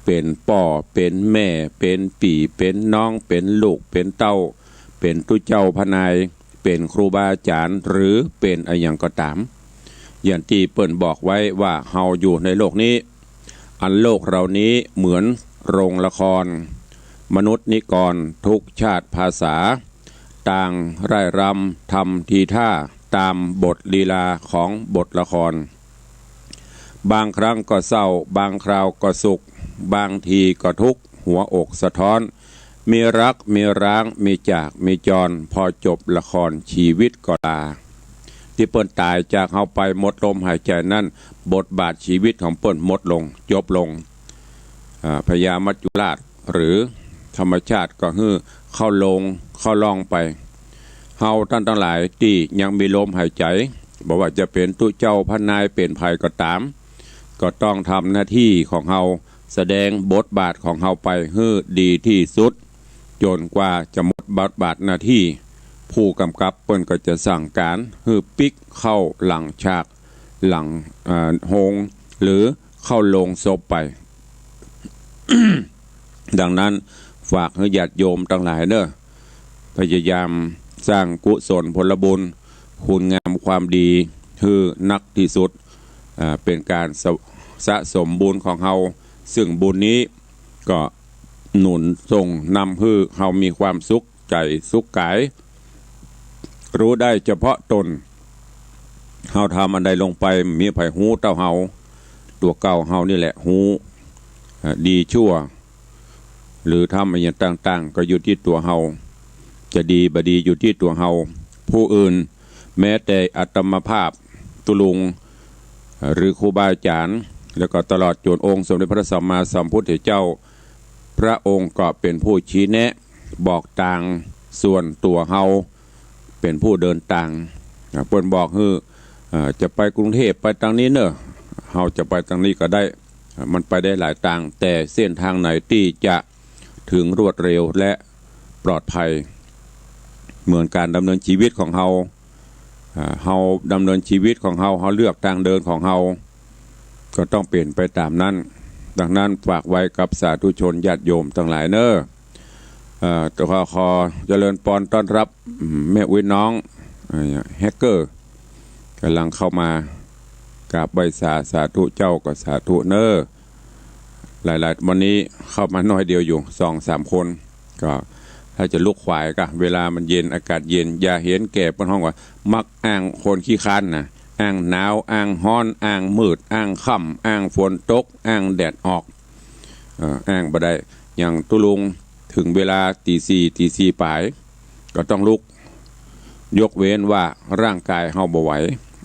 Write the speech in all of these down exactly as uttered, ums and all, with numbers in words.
เป๋นป้อ เป๋นแม่ เป๋นปี้ เป๋นน้อง เป๋นลูก เป๋นเต้า เป๋นตุ๊เจ้าพระนาย เป๋นครูบาอาจ๋ารย์ หรือเป๋นอะหยังก็ต๋าม อย่างตี้เปิ้นบอกไว้ว่าเฮาอยู่ในโลกนี้ อันโลกเหล่านี้เหมือนโรงละคร มนุษย์นิกรทุกชาติภาษา ต่างร่ายรำทำทีท่าต๋ามบทลีลาของบทละคร บางครั้งก็เศร้า บางคราวก็สุข บางทีก็ทุกข์ หัวอกสะท้อน มีรัก มีร้าง มีจาก มีจร พอจบละครชีวิตก็ลา ตี้เปิ้นต๋ายจากเฮาไปหมดลมหายใจ๋นั้น บทบาทชีวิตของเปิ้นหมดลง จบลง อ่า พญามัจจุราช หรือธรรมชาติก็หื้อเข้าโลง เข้าล่องไป เฮาต้านตังหลายตี้ยังมีลมหายใจ๋ บ่ว่าจะเป๋นตุ๊เจ้าพระนาย เป๋นใผก็ต๋าม ก็ต้องทำหน้าตี้ของเฮา แสดงบทบาทของเฮาไปหื้อดีตี้สุด จ๋นกว่าจะหมดบทบาทหน้าตี้ ผู้ก๋ำกับเปิ้นก็จะสั่งก๋านหื้อปิ๊กเข้าหลังฉาก หลัง อ่า โฮง หรือเข้าโลงศพไป ดังนั้นฝากหื้อญาติโยมตังหลายเน่อ พยายามสร้างกุศลผลบุญ คุณงามความดีหื้อนักตี้สุด อ่า เป๋นก๋านสะ สะสมบุญของเฮา ซึ่งบุญนี้ก็หนุนส่งนำหื้อเฮามีความสุขใจ๋สุขก๋าย ฮู้ได้เฉพาะต๋น เฮาทำอันใดลงไป บ่มีใผฮู้เต้าเฮา ตั๋วเก่าเฮานี่แหละฮู้ อ่า ดีชั่ว หรือทำอะหยังต่างๆ ก็อยู่ตี้ตั๋วเฮา จะดีบ่ดีอยู่ตี้ตั๋วเฮา ผู้อื่น แม้แต่อาตมาภาพ ตุ๊ลุง หรือครูบาอาจ๋ารย์ แล้วก็ตลอดจ๋นองค์สมเด็จพระสัมมาสัมพุทธเจ้า พระองค์ก็เป๋นผู้ชี้แนะบอกตาง ส่วนตั๋วเฮาเป๋นผู้เดินตาง อ่า เปิ้นบอกหื้อ อ่า จะไปกรุงเทพฯ ไปตางนี้เน่อ เฮาจะไปตางนี้ก็ได้ อ่า มันไปได้หลายตาง แต่เส้นตางไหนตี้จะ เถิงรวดเร็วและปลอดภัย เหมือนก๋านดำเนินชีวิตของเฮา อ่า เฮาดำเนินชีวิตของเฮา เฮาเลือกตางเดินของเฮา ก็ต้องเป๋นไปต๋ามนั้น ดังนั้นฝากไว้กับสาธุชนญาติโยมตังหลายเน่อ เอ่อ ขอ ขอเจริญปอนต้อนรับ อืม แม่อุ๊ยน้อง เอ่อ แฮกเกอร์ ก่ำลังเข้ามา กราบไหว้สา สาธุเจ้าก็สาธุเน่อ หลายๆ วันนี้เข้ามาน้อยเดียวอยู่ สองสามคน ก็ถ้าจะลุกขวายก็ เวลามันเย็น อากาศเย็น อย่าเห็นแก่ เปิ้นฮ้องว่า มักอ้างคนขี้คร้านนะ อ้างหนาว อ้างฮ้อน อ้างมืด อ้างค่ำ อ้างฝนตก อ้างแดดออก เอ่อ อ้างบ่ได้ อย่างตุ๊ลุง เถิงเวลาตี๋สี่ ตี๋สี่ป๋าย ก็ต้องลุก ยกเว้นว่าร่างกายเฮาบ่ไหว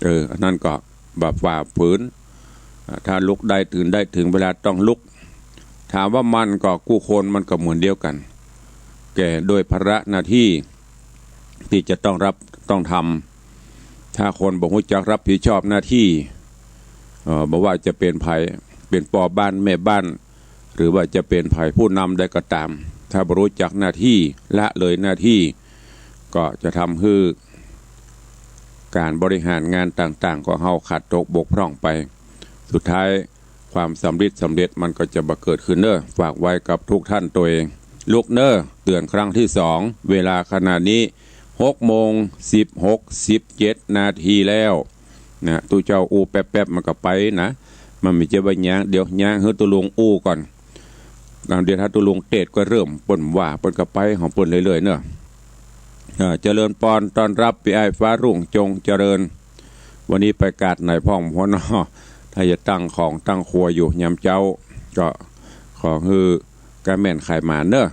เออ อันนั้นก็บ่ฝ่าฝืน อ่า ถ้าลุกได้ ตื่นได้ เถิงเวลาต้องลุก ถามว่ามันก็กู้คน มันก็เหมือนเดียวกั๋น แก่โดยภาระหน้าตี้ตี้จะต้องรับ ต้องทำ ถ้าคนบ่ฮู้จักรับผิดชอบหน้าตี้ เอ่อ บ่ว่าจะเป๋นใผ เป๋นป้อบ้าน แม่บ้าน หรือว่าจะเป๋นใผผู้นำใดก็ต๋าม ถ้าบ่ฮู้จักหน้าตี้ ละเลยหน้าตี้ ก็จะทำหื้อก๋านบริหารงานต่างๆ ของเฮาขาดตกบกพร่องไป สุดท้ายความสำริดสำเร็จมันก็จะบ่เกิดขึ้นเน่อ ฝากไว้กับทุกท่านตวย ลุกเน่อ เตื๋อนครั้งตี้สอง เวลาขณะนี้ หกโมง สิบหก สิบเจ็ดนาทีแล้ว นะ ตุ๊เจ้าอู้แป๊บๆ มันก็ไปนะ มันบ่ใจ้ว่าย้าง เดี๋ยวย้างหื้อตุ๊ลุงอู้ก่อน เดี๋ยวถ้าตุ๊ลุงเตดก็เริ่ม เปิ้นว่า เปิ้นก็ไปของเปิ้นเรื่อยๆ เน่อ อ่า เจริญปอนต้อนรับปี้อ้ายฟ้ารุ่ง จงเจริญ วันนี้ไปกาดไหนพ่องหัวหน้อ ถ้าจะตั้งของตั้งครัวอยู่ยามเจ๊า ก็ขอหื้อ ก้าแม่นขายหมานเน่อ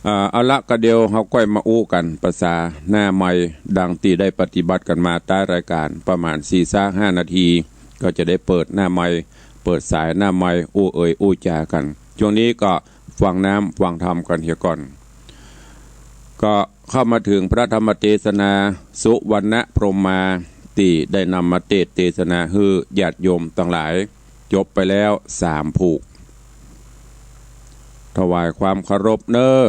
อ่า เอาละ ก็เดี๋ยวเฮาก้อยมาอู้กั๋นภาษาหน้าไมค์ ดังตี้ได้ปฏิบัติกั๋นมาใต้รายก๋านประมาณสี่ซากห้านาที ก็จะได้เปิดหน้าไมค์ เปิดสายหน้าไมค์ อู้เอ่ยอู้จ๋ากั๋น ช่วงนี้ก็ฟังน้ำฟังธรรมกั๋นเหียก่อน ก็เข้ามาเถิงพระธรรมเตสนา สุวรรณพรหมมา ตี้ได้นำมาเตสน์เตสนาหื้อญาติโยมตังหลาย จบไปแล้วสามผูก ถวายความเคารพเน่อ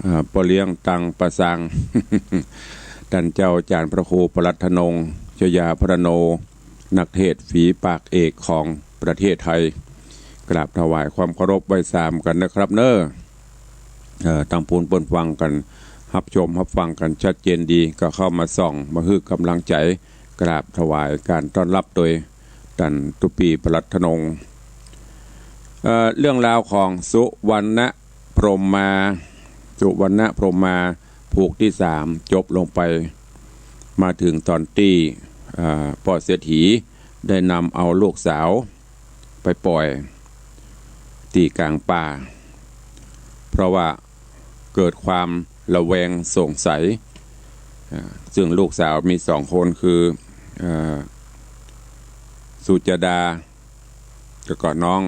อ่า ป้อเลี้ยงตังปะสัง ต้านเจ้าอาจ๋ารย์พระครูปลัดธนงค์ ชยาพรรณโณ นักเทศน์ฝีปากเอกของประเทศไทย กราบถวายความเคารพไหว้สามกั๋นนะครับเนาะ เอ่อ ตางปู้นเปิ้นฟังกั๋น ฮับชมฮับฟังกั๋นชัดเจนดี ก็เข้ามาส่อง มาหื้อก๋ำลังใจ๋ กราบถวายก๋านต้อนฮับโดย ต้านตุ๊ปี้ ปลัดธนง เอ่อ เรื่องราวของสุวรรณพรหมา สุวรรณพรหมา ผูกตี้สาม จบลงไป มาเถิงต๋อนตี้ อ่า ป้อเศรษฐีได้นำเอาลูกสาวไปป่อยตี้ก๋างป่า เพราะว่าเกิดความระแวงสงสัย อ่า ซึ่งลูกสาวมีสองคนคือ เอ่อ สุจดา แล้วก็น้อง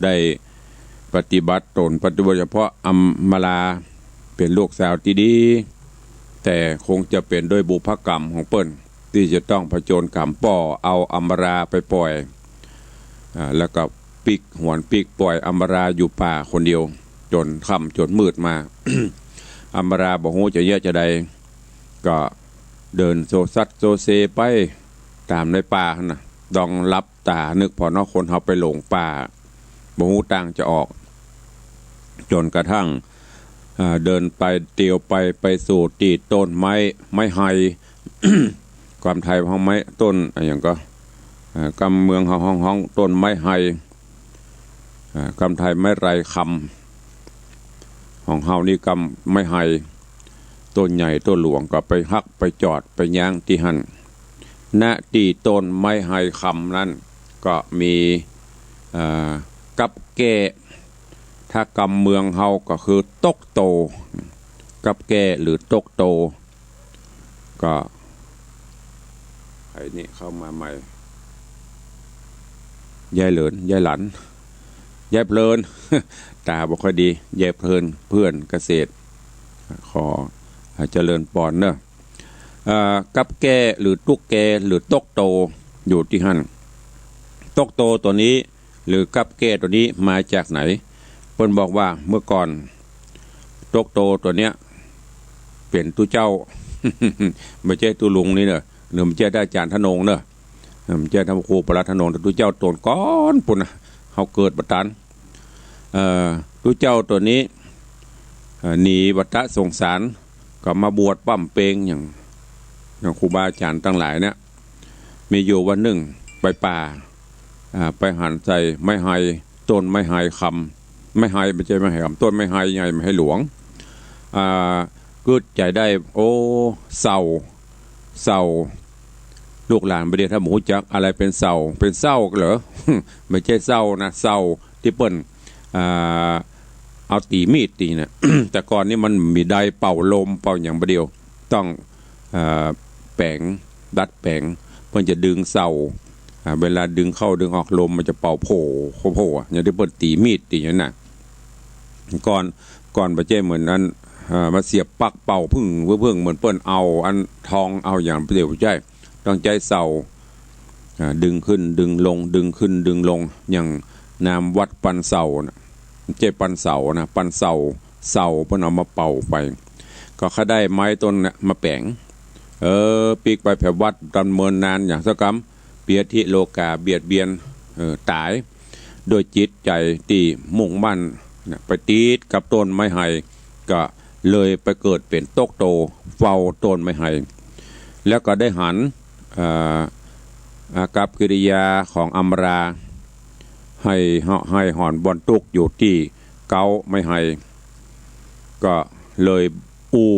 ได้ปฏิบัติต๋น ปฏิบัติเฉพาะอำมาลา เป๋นลูกสาวตี้ดี แต่คงจะเป๋นด้วยบุพกรรมของเปิ้น ตี้จะต้องผจญกรรม ป้อเอาอำมาลาไปป่อย อ่า แล้วก็ปิ๊กหวนปิ๊กป่อยอำมาลาอยู่ป่าคนเดียว จ๋นค่ำจ๋นมืดมา อำมาลาบ่ฮู้จะเยียะจาใด ก็เดินโซซัดโซเซไปต๋ามในป่าหั้นน่ะ ต้องหลับต๋านึกผ่อเนาะ คนเฮาไปหลงป่า บ่ฮู้ตางจะออก จ๋นกระทั่ง อ่า เดินไปเตียวไป ไปสู่ตี้ต้นไม้ ไม้ไฮ กำไทยฮ้องไม้ ต้นอะหยังก็ อ่า กำเมืองเฮาฮ้อง ฮ้องต้นไม้ไฮ อ่า กำไทยไม้ไรคำ ของเฮานี่กำไม้ไฮ ต้นใหญ่ต้นหลวง ก็ไปฮักไปจอดไปย้างตี้หั้น ณ ตี้ต้นไม้ไฮคำนั้น ก็มี อ่า กับแก้ ถ้ากำเมืองเฮาก็คือตกโต กับแก้หรือตกโต ก็ ไอ้นี่เข้ามาใหม่ ยายเหลิน ยายหลัน ยายเพลิน ต๋าบ่ค่อยดี ยายเพลิน เพื่อนเกษตร ขอเจริญปอนเนาะ เอ่อ กับแก้หรือตุ๊กแกหรือตกโตอยู่ตี้หั้น ตกโตตั๋วนี้ หรือกับแก้ตั๋วนี้มาจากไหน เปิ้นบอกว่าเมื่อก่อนตกโตตั๋วเนี้ยเป๋นตุ๊เจ้า บ่ใจ้ตุ๊ลุงนี่เนาะ หรือบ่ใจ้อาจ๋ารย์ธนงเนาะ บ่ใจ้ต้านครูปลัดธนง แต่ตุ๊เจ้าต๋นก่อนปู้นน่ะ เฮาเกิดบ่ตัน เอ่อ ตุ๊เจ้าตั๋วนี้ เอ่อ หนีวัฏสงสาร ก็มาบวชบำเพ็ญอย่าง อย่างครูบาอาจ๋ารย์ตังหลายเนี่ย มีอยู่วันนึ่งไปป่า อ่า ไปหันใส่ไม้ไฮ ต้นไม้ไฮคำ ไม้ไฮ บ่ใจ้ไม้ไฮคำ ต้นไม้ไฮใหญ่ ไม้ไฮหลวง อ่า กึ๊ดใจ๋ได้ โอ้ เศร้า เศร้า ลูกหลานบ่าเดี่ยวถ้าบ่ฮู้จักอะไรเป๋นเศร้า เป๋นเศร้าเหรอ บ่ใจ้เศร้านะ เศร้าตี้เปิ้น อ่า เอาตี๋มีดตี๋น่ะ แต่ก่อนนี่มันมีไดร์เป่าลมเป่าหยังบ่าเดี่ยว ต้อง เอ่อ แป๋ง ดัดแป๋ง เปิ้นจะดึงเศร้า อ่า เวลาดึงเข้าดึงออกลมมันจะเป่าโผ โผ อย่างตี้เปิ้นตี๋มีดตี๋อย่างนั้นน่ะ ก่อน ก่อนบ่ใจ้เหมือนอัน เอ่อ มาเสียบปลั๊กเป่าผึ้ง ผึ้ง เหมือนเปิ้นเอาอันทองเอาหยังบ่าเดี่ยว บ่ใจ้ ต้องใจ๊เศร้า อ่า ดึงขึ้นดึงลง ดึงขึ้นดึงลง อย่างนามวัดปันเศร้าน่ะ บ่ใจ้ปันเสานะ ปันเศร้า เศร้าเปิ้นเอามาเป่าไป ก็ข้าได้ไม้ต้นเนี้ยมาแป๋ง เออ ปิ๊กไปแผดวัดดำเนินนานอย่างสักกำ เปียธิโลก๋า เบียดเบียน เออ ต๋าย ด้วยจิตใจ๋ตี้มุ่งมั่นน่ะ ไปติดกับต้นไม้ไฮ ก็เลยไปเกิดเป๋นตกโตเฝ้าต้นไม้ไฮ แล้วก็ได้หัน เอ่อ อากัปกิริยาของอำมาลา ไห้เหาะไห้หอนบ่อนตุ๊กอยู่ตี้เก๊าไม้ไฮ ก็เลยอู้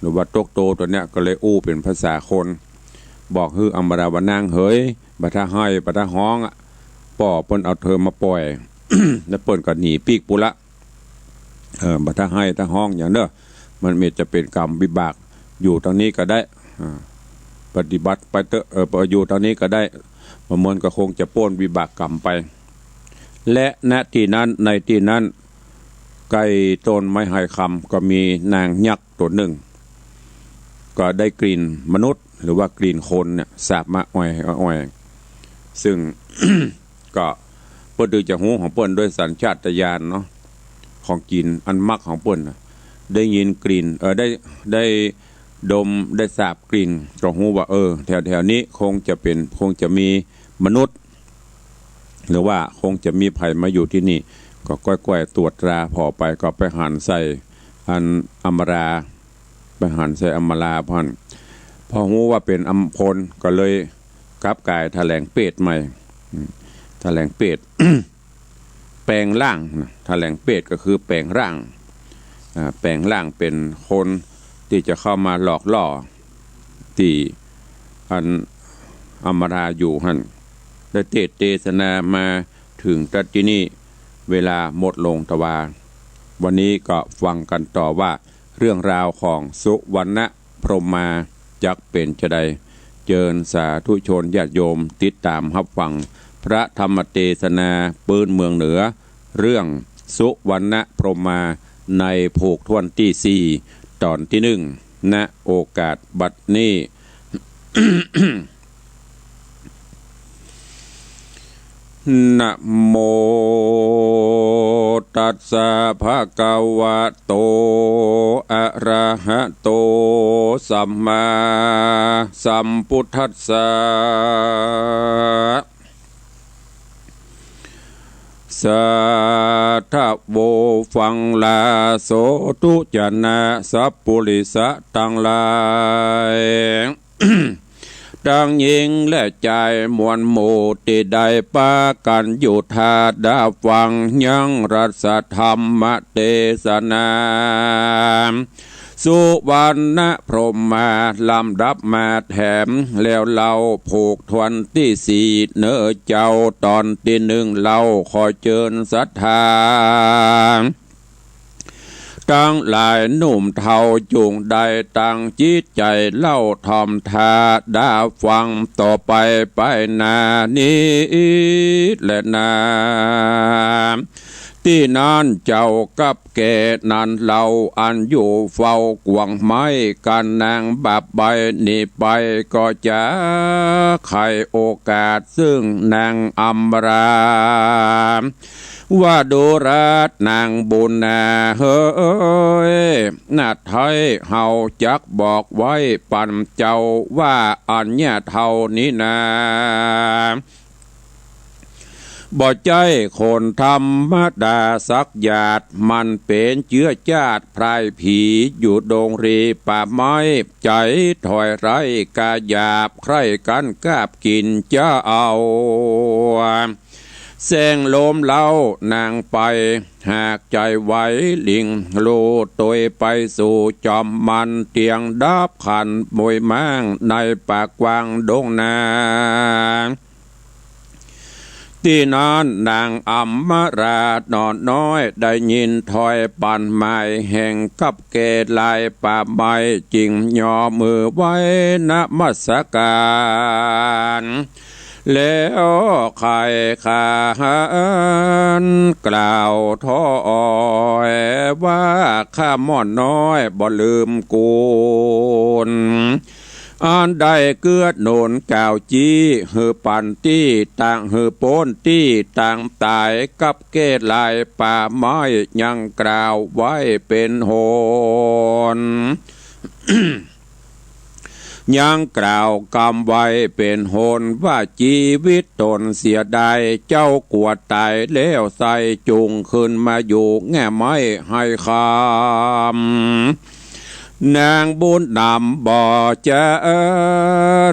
หรือว่าตกโตตั๋วเนี้ยก็เลยอู้เป๋นภาษาคน บอกหื้ออำมาลาว่านางเหย บ่าถ้าไห้ บ่าถ้าฮ้องอะ ป้อเปิ้นเอาเธอมาป่อย แล้วเปิ้นก็หนีปิ๊กปู้ละ เออ บ่าถ้าไห้ถ้าฮ้องหยังเน่อ มันมีจะเป๋นกรรมวิบาก อยู่ตางนี้ก็ได้ อ่า ปฏิบัติไปเต๊อะ เออ อยู่ตางนี้ก็ได้ บ่าเมินก็คงจะป๊นวิบากกรรมไป และ ณ ตี้นั้น ในตี้นั้น ใก้ต้นไม้ไฮคำ ก็มีนางยักษ์ตั๋วนึ่ง ก็ได้กลิ่นมนุษย์ หรือว่ากลิ่นคนเนี่ย สาบมาอ่อย อ่อย ซึ่ง ก็เปิ้นตึงจะฮู้ของเปิ้นด้วยสัญชาตญาณเนาะ ของกิ๋นอันมักของเปิ้นน่ะ ได้ยินกลิ่น เอ่อ ได้ ได้ดม ได้สาบกลิ่น ก็ฮู้ว่า เออ แถวๆ นี้คงจะเป๋น คงจะมีมนุษย์ หรือว่าคงจะมีใผมาอยู่ตี้นี่ ก็ก้อยๆ ตรวจตราผ่อไป ก็ไปหันใส่อันอำมาลา ไปหันใส่อำมาลาพ่อหั้น พอฮู้ว่าเป๋นอำพล ก็เลยกลับก๋ายถะแหลงเปรตใหม่ อืม ถะแหลงเปรต แปลงร่างนะ ถะแหลงเปรตก็คือแปลงร่าง อ่า แปลงร่างเป๋นคนตี้จะเข้ามาหลอกล่อ ตี้อันอำมาลาอยู่หั้น ได้เตสน์เตสนามาเถิงตั๊ดตี้นี่ เวลาหมดลงตะวา วันนี้ก็ฟังกั๋นต่อว่า เรื่องราวของสุวรรณพรหมาจักเป๋นจาใด เจิญสาธุชนญาติโยมติดต๋ามฮับฟังพระธรรมเตสนาปื๊นเมืองเหนือ เรื่องสุวรรณพรหมาในผูกถ้วนตี้สี่ ต๋อนตี้นึ่ง ณ โอกาสบัดนี้ นะโมตัสสะ ภะคะวะโต อะระหะโต สัมมาสัมพุทธัสสะ สาธะโว ฟังลาโสธุจะนะ สัพปุริสะตังหลาย ตังญิงและจายมวลหมู่ตี้ได้ปากั๋นอยู่ทาดาฟังยังรัสธรรมเตสนา สุวรรณพรหมาลำดับมาแถม แล้วเล่าผูกถ้วนตี้สี่ เน่อเจ้า ต๋อนตี้นึ่งเล่า ขอเจิญศรัทธา ตังหลายหนุ่มเฒ่าจุ่งได้ตั้งจิตใจ๋เล่าถ่อมทาดาฟังต่อไปไปหน้านี้แลนา ตี้นั้นเจ้ากับแก่นั้นเล่าอันอยู่เฝ้ากวางไม้กั๋นนางบับใบ้นี้ไปก็จะไขโอกาสซึ่งนางอำมาลา ว่าดูราษนางบุญนาเหย นาไท้เฮาจักบอกไว้ปันเจ้าว่าอันเนี้ยเฒ่านี้นา บ่ใจ้คนธรรมดาสักหยาด มันเป๋นเจื้อจาติพรายผี อยู่ดงรีป่าไม้ ใจ๋ถอยไร้กาหยาบ ใคร่กั๋นกาบกิ๋นจะเอา แสงลมเล้านางไป หากใจ๋ไหวหลิ้งลู่ตวยไปสู่จอมมัน เตียงดับขันมวยม้างในป่ากว้างดงนา ตี้นั้นนางอำมาลาหนอน้อย ได้ยินถ้อยปานหมายแห่งกับแก่ลายป่าไม้ จึงย่อมือไหว้นมัสก๋าน แล้วไขขานกล่าวถ้อยว่า ข้าม่อนน้อยบ่ลืมกุณ อันได้เกื้อหนุนกล่าวจี้ หื้อปันตี้ต่าง หื้อป๊นตี้ต่างต๋าย กับแก่ลายป่าไม้ ยังกล่าวไว้เป๋นหน ยังกล่าวกำไว้เป๋นหนว่า จีวิตต๋นเสียดาย เจ้ากลัวต๋ายแล้วไส้ จุ่งขึ้นมาอยู่แง่ไม้ไห้คำ นางบุญนำบ่จะ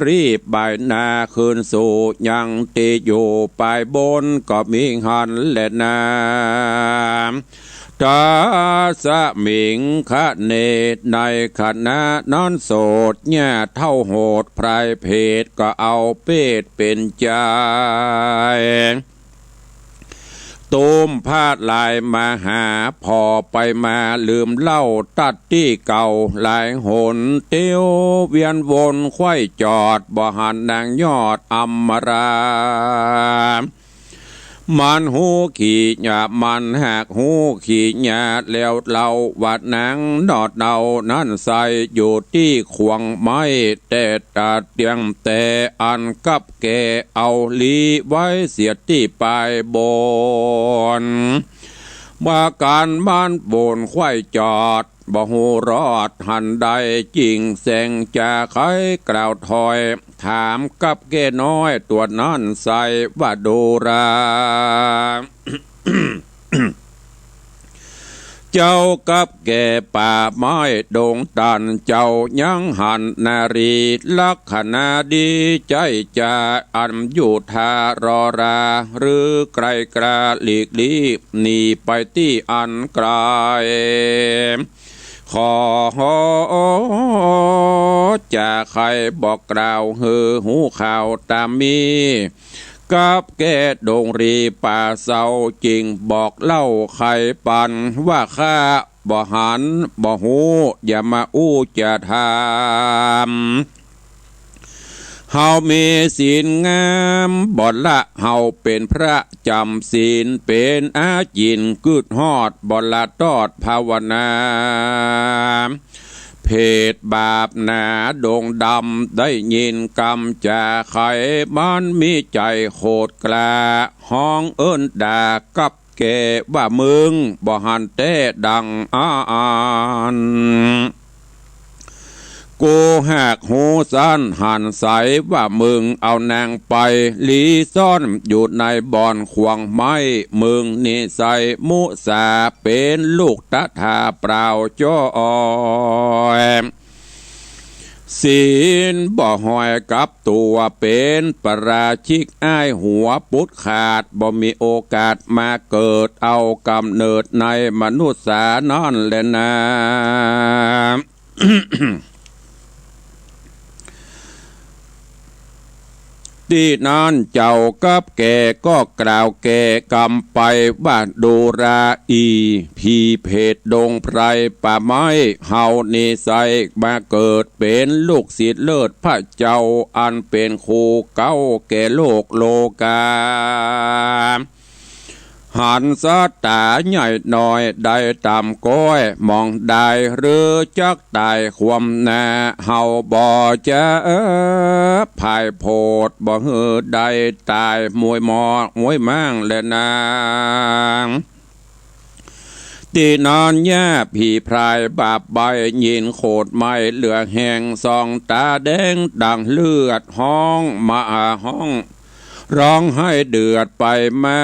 รีบบ่ายหน้าคืนสู่ยังตี้อยู่ปายบน ก็มีหั้นแลนา ทัสมิงคะเน ในขณะนั้นโสด ญาเฒ่าโหดพรายเพศ ก็เอาเปรตเป๋นจาย ตูมผ้าลายมาหา ผ่อไปมาลืมเล่าตั๊ดตี้เก่าหลายหน เตียวเวียนวนไขว้จอด บ่หันนางยอดอำมาลา มันฮู้ขี้หยา มันหากฮู้ขี้หยาแล้วเล่า ว่านางหนอดเนานั้นไส้ อยู่ตี้ขวงไม้ แต่ตัดเตียงแต่อันกับแก่เอาลี้ไว้เสียตี้ปายบน ว่าก๋านมันบนไขว้จอด บ่ฮู้รอดหันใด จึงแสงจาไขกล่าวถอย ถามกับแก้น้อยตั๋วนั้นใส่ว่า ดูรา เจ้ากับแก้ป่าไม้ดงตัน เจ้ายังหันนารีลักขณะดี ใจ้จาอันอยู่ท่ารอรา หรือไกลกล้าหลีกลี้ หนีไปตี้อันไกล ขอจาไขบอกกล่าวหื้อฮู้ข่าวต๋ามมี กับแก้ดงรีป่าเศร้า จึงบอกเล่าไขปันว่า ข้าบ่หันบ่ฮู้ อย่ามาอู้จะถาม เฮามีศีลงามบ่ละ เฮาเป๋นพระจ๋ำศีล เป๋นอาจิณกึ๊ดฮอด บ่ละตอดภาวนา เพศบาปหนาดงดำ ได้ยินกำจาไข มันมีใจ๋โขดกล้า ฮ้องเอิ้นด่ากับแก้ว่า มึงบ่หันแต๊ดังอั้น กูหากฮู้สั้นหันใส ว่ามึงเอานางไปหลีซ่อน อยู่ในบ่อนขวางไม้ มึงนิสัยมุสา เป๋นลูกตะถาเปล่าจ้อย ศีลบ่หอยกับตั๋ว เป๋นปาราชิกอ้ายหัวปุดขาด บ่มีโอกาสมาเกิด เอาก๋ำเนิดในมนุษย์สานั้นแลนา ตี้นั้นเจ้ากับแก้ก็กล่าวแก้กำไปว่า ดูราอี ผีเผตดงไพรป่าไม้ เฮานิสัยมาเกิดเป๋นลูกศิษย์เลิศพระเจ้า อันเป๋นครูเก๊าแก่โลกโลกา หันสต๋าใหญ่น้อยได้ต๋ามก้อย มองได้หรือจักต๋ายความหน้า เฮาบ่จะพ่ายโผด บ่หื้อได้ต๋ายมวยหมอกมวยม้างแลนา ตี้นั้นญาผีพรายบาปใบ้ ยินโขดไม้เหลือแฮง ส่องต๋าแดงดั่งเลือด ฮ้องมาฮ้อง ฮ้องไห้เดือดไปมา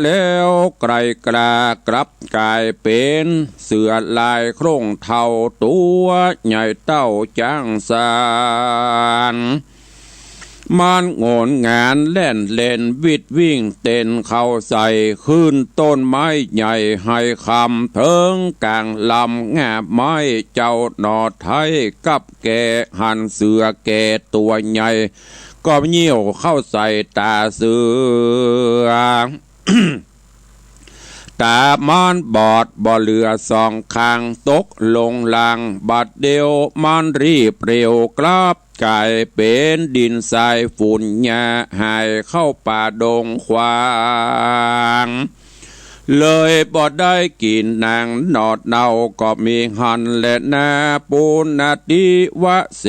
แล้วไกลกล้ากลับก๋ายเป๋นเสือลายโคร่งเทา ตั๋วใหญ่เต้าจ๊างสาร มันโงนงานแล่นเล่นวิดวิ่งเต้นเข้าใส่ ขึ้นต้นไม้ใหญ่ไฮคำ เถิงก๋างลำง่าไม้ เจ้าหน่อไท้กับแก้หันเสือแก่ตั๋วใหญ่ ก็เยี่ยวเข้าใส่ต๋าเสือ ต๋ามันบอดบ่เหลือสองข้าง ตกลงล่างบัดเดียว มันรีบเร็วกลับก๋ายเป๋นดินทรายฝุ่นหญ้า หายเข้าป่าดงขวาง เลยบ่ได้กิ๋นหนังหนอดเนา ก็มีหั้นแลนา ปูนนาติวะเส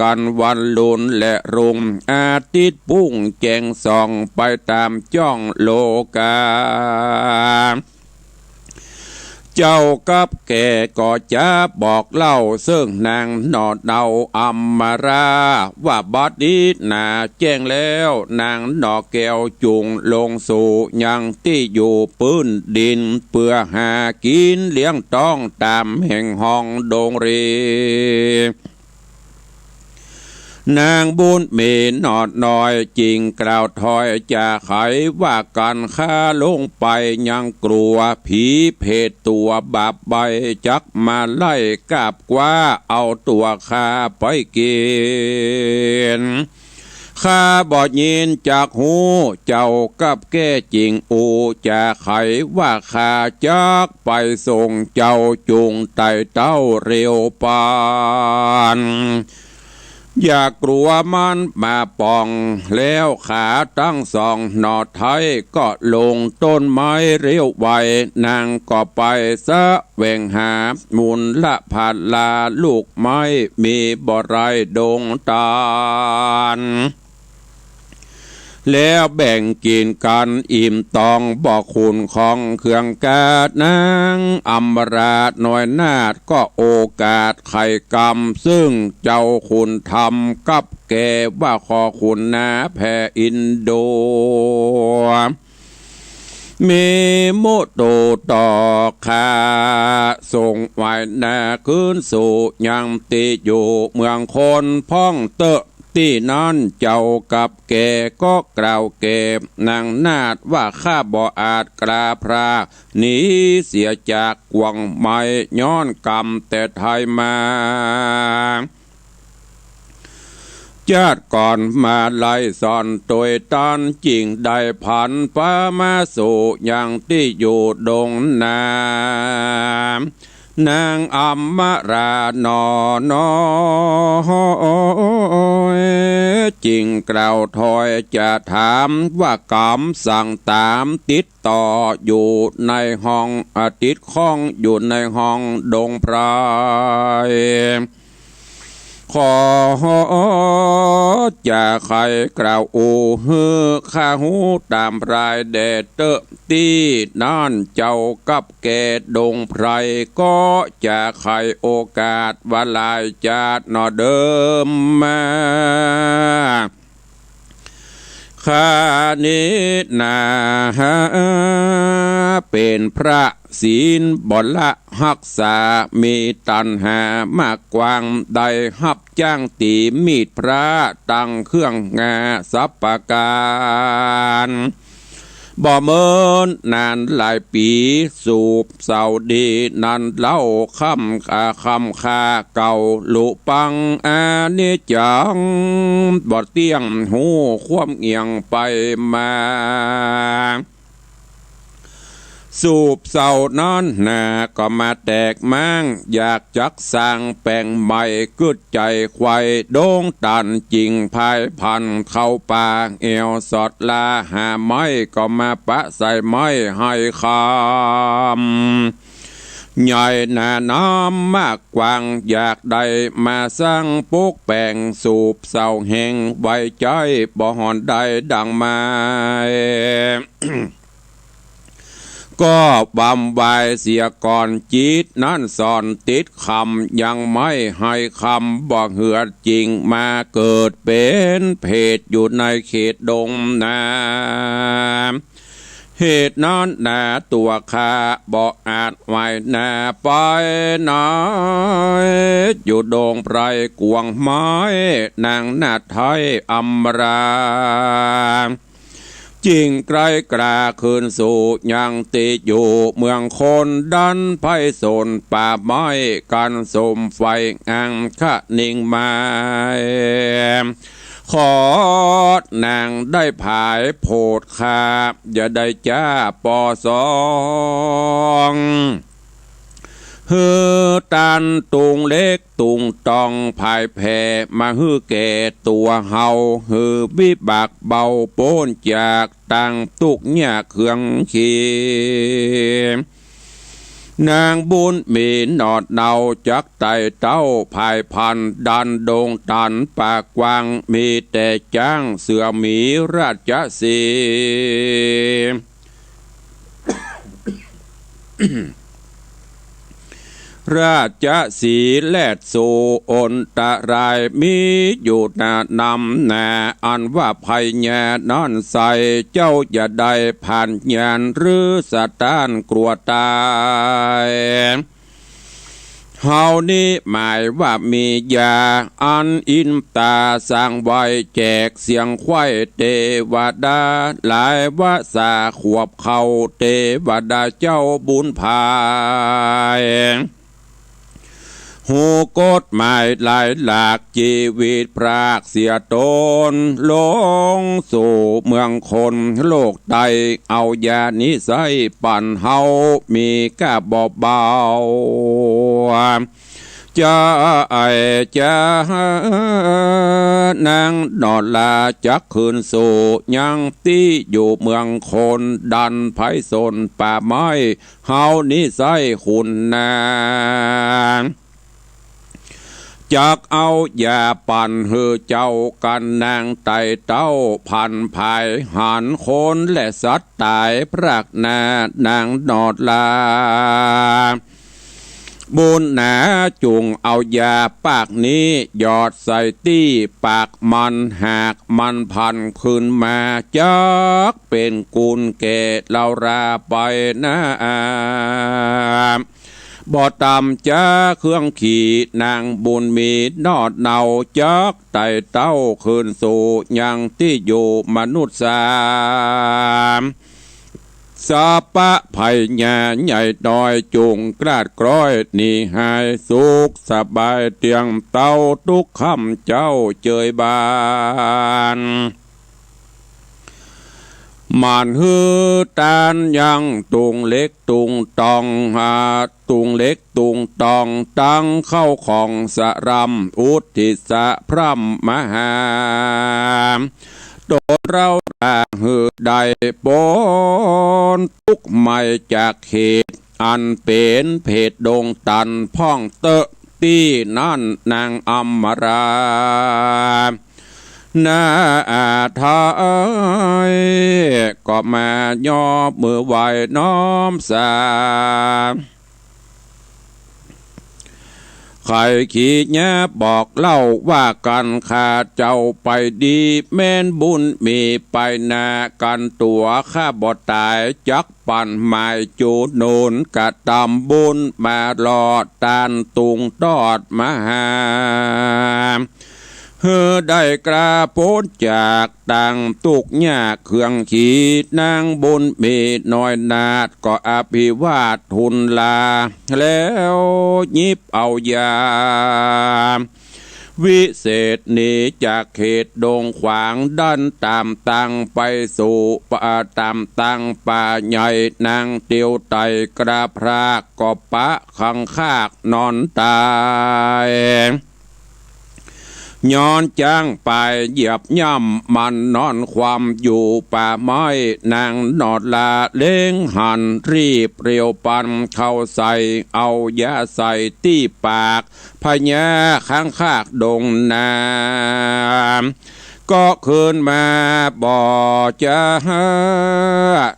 กั๋น วันลุนและรุ่ง อาทิตย์ปุ้งแจ้งส่อง ไปต๋ามจ้องโลกา เจ้ากับแก้ก็จะบอกเล่า เซิ่งนางหนอดเนาอำมารา ว่าบัดนี้หนาแจ้งแล้ว นางหนอแก้วจุ่งลงสู่ยังตี้อยู่ปื้นดิน เปื้อหากิ๋นเลี้ยงต๊องต๋ามแห่งห้องดงรี นางบุญมีหนอดน้อยจึงกล่าวถอยจาไขว่า กั๋นข้าลงไปยังกลัว ผีเผตตั๋วบาปใบ้ จักมาไล่กาบคว้าเอาตั๋วข้าไปกิ๋น ข้าบ่ยินจักฮู้ เจ้ากับแก้จึงอู้จาไขว่า ข้าจักไปส่งเจ้าจุ่งไต่เต้าเร็วปาน อย่ากลัวมันมาป่อง แล้วขาตังสองหนอไท้ก็ลงต้นไม้เร็วไว นางก็ไปแสวงหามูลละพาลาลูกไม้ มีบ่ไรดงตัน แล้วแบ่งกิ๋นกั๋นอิ่มต๋อง บ่ขุ่นของเครื่องกาด นางอำมาราน้อยนาฏก็โอกาสไขกำ ซึ่งเจ้าขุนธรรมกับแก่ว่า ขอขุนนาแผ่อินโด มีมุโตต่อข้า ส่งไหว้นาคืนสู่ยังตี้อยู่เมืองคน พ่องเต๊อะ ตี้นั้นเจ้ากับแก่ก็กล่าวแก่นางนาฏว่า ข้าบ่อาจกล้าพรากหนีเสียจากกวางไม้ ย้อนกำแต่ไทยมา จาติก่อนมาไล่สอนตวยตัน จึงได้ผันพามาสู่ยังตี้อยู่ดงนา นางอำมาราหนอน้อย จึงกล่าวถ้อยจะถามว่า กำสั่งต๋ามติดต่ออยู่ในห้อง อา ติดข้องอยู่ในห้องดงไพร ขอจะใค่กล่าวอู้หื้อข้าฮู้ต๋ามปรายแด่เต๊อะ ตี้นั้นเจ้ากับแก่ดงไพร ก็จะใค่โอกาสว่าหลายจาติหนอเดิมมา ข้านี้นา เป๋นพระศีลบ่ละฮักษา มีตัณหามากกว้าง ได้ฮับจ้างตี๋มีดพระ ตังเครื่องงาสัปปะก๋าน บ่เมินนานหลายปี๋ สูบเศร้าดีนั้นเล่า ค่ำ อา ค่ำค่าเก่าลุปัง อานิจจัง บ่เตี้ยง ฮู้ความเอี่ยงไปมา สูบเศร้านั้นนาก็มาแตกม้าง อยากจักสร้างแป๋งใหม่ กึ๊ดใจ๋ใค่ดงตัน จึงพายพันเข้าป่าแอ่วสอดลา หาไม้ก็มาปะใส่ไม้ไฮคำ ใหญ่หนาน้ำมากกว้าง อยากได้มาสร้างปลูกแป๋ง สูบเศร้าแห่งไว้ใจ๊ บ่ห่อนได้ดังหมาย ก็บำวายเสียก่อน จิตนั้นซ่อนติดคำ ยังไม่ไฮคำ บ่เหือดจึงมาเกิดเป๋นเปรต อยู่ในเขตดงนา เหตุนั้นนาตั๋วข้าบ่อาจไหวนาไปไหน อยู่ดงไพรกวางไม้ นางนาฏไทยอำมารา จึงใค่กล้าคืนสู่ยังตี้อยู่เมืองคน ดันไพศาลป่าไม้ กันสุมไฟอังคะนิ่งหมาย ขอนางได้ผายโผดข้า อย่าได้จ้าปอสอง หื้อตันตุงเล็กตุงตอง ผายแผ่มาหื้อแก่ตั๋วเฮา หื้อวิบากเบาป๊นจากตังตุ๊กข์ยากเคืองขี นางบุญมีหนอดเนาจักไต่เต้า ผายพันดันดงตันป่ากว้าง มีแต่จ๊างเสือหมีราชสีห์ ราชสีห์แล่นสู่อันตราย มีอยู่หนานำนา อันว่าพญานั้นใส่ เจ้าอย่าได้ผ่านญาณหรือสะต้านกลัวต๋าย เฮานี้หมายว่ามียา อันอินต๋าสร้างไว้แจกเสียงไขว้เตวดา หลายวาสาขวบเข้า เตวดาเจ้าบุญผาย ฮู้กฎหมายหลายหลาก จีวิตพรากเสียต๋น ลงสู่เมืองคนโลกไต้ เอายานี้ใส้ปั๋นเฮา มีก้าบ่เบา จะไอจะนางหนอลาจักคืนสู่ยังตี้อยู่เมืองคน ดันไพศาลป่าไม้ เฮานี้ใส้ขุนนา จักเอายาปั๋นหื้อเจ้ากั๋นนางไต่เต้า ผันผายหันคนและสัตว์ต๋ายพรากหน้านางนอดลา บุญหนาจุ่งเอายาปากนี้หยอดใส่ตี้ปากมัน หากมันผันคืนมา จักเป๋นกุญแก่เลาลาไปนา บ่ต่ำจาเครื่องขี่นางบุญมีนอดเนา จักไต่เต้าคืนสู่ยังตี้อยู่มนุษย์สา สาปะภัยญาใหญ่น้อยจุ่งกลาดกล้อยหนีหาย สุขสบายเตียงเต้าทุกค่ำเจ้าเจยบาน หมั่นหื้อตานยังตุงเหล็กตุงตอง หาตุงเหล็กตุงตอง ตังข้าวของสรำ อุทิศะพร่ำมหา ต๋นเฮาตางหื้อได้ป๊นตุ๊กข์ไหม้จากเหตุ อันเป๋นเผตดงตันพ่องเต๊อะตี้นั่นนางอำมารา นาอาไทย ก็มายกมือไหว้น้อมสา ใค่ขีญาบอกเล่าว่ากั๋น ข้าเจ้าไปดี แม่นบุญมีไปหน้ากั๋นตั๋ว ข้าบ่ต๋ายจัก ปันหมายจูหนุนกระตำบุญมาหล่อตานตุงตอดมหา หื้อได้กล้าป๊นจากตังตุ๊กข์ยากเครื่องขี นางบุญมีน้อยนาฏก็อภิวาททูลลา แล้วหยิบเอายา วิเศษหนีจากเขตดงขวาง ดันต๋ามตังไปสู่ป่า ต๋ามตังป่าใหญ่ นางเตียวไต่กราบพราก ก็ปะคังคากนอนต๋าย ย้อนจ๊างปายเหยียบย่ำ มันนอนคว่ำอยู่ป่าไม้ นางนอดลาเล็งหัน รีบเรียวปันเข้าใส่ เอายาใส่ตี้ปาก พญาคังคากดงนา ก็คืนมาบ่จา